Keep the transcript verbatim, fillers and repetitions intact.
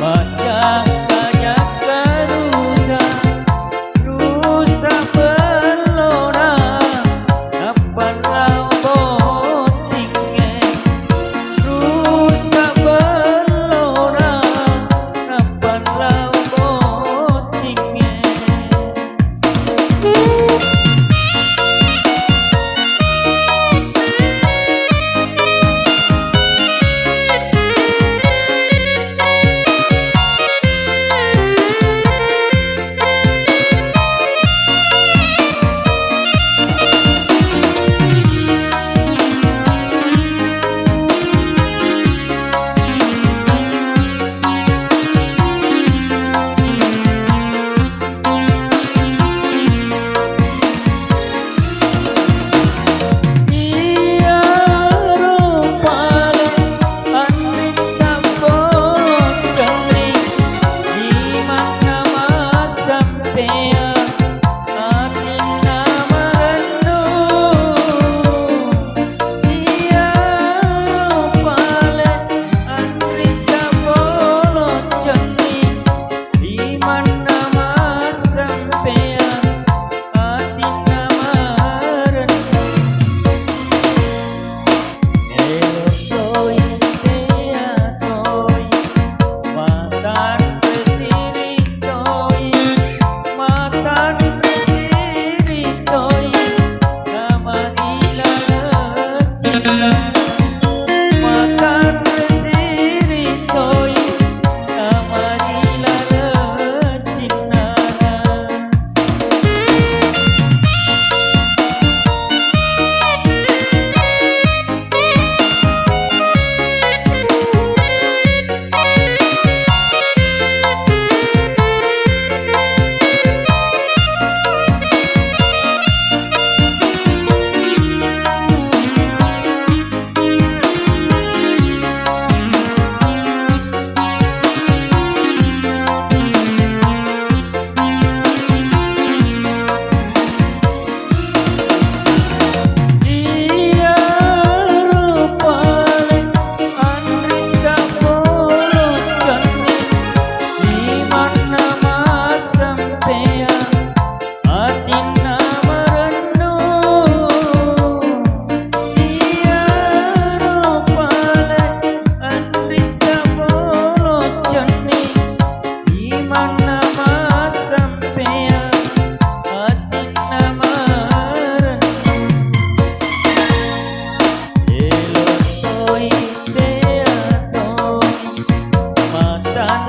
Pajjakka-jakka rusa, rusa bellona, nappa lao bottingnge. Rusa bellona, nappa lao bottingnge. Iyaro pale anrinca bolocenni, imanna massampea, atinna marennu. Iyaro pale anrinca bolocenni, imanna massampea, atinna marennu. Elo toi, tea toi, matanre siri toi, matanre siri toi, namani laleng cinta. Matanre siri toi, namani laleng cinnana. Iyaro pale anrinca bolocenni, imanna massampea, atinna marennu. Iyaro pale anrinca bolocenni, imanna massampea, atinna marennu. Elo toi, tea toi, matan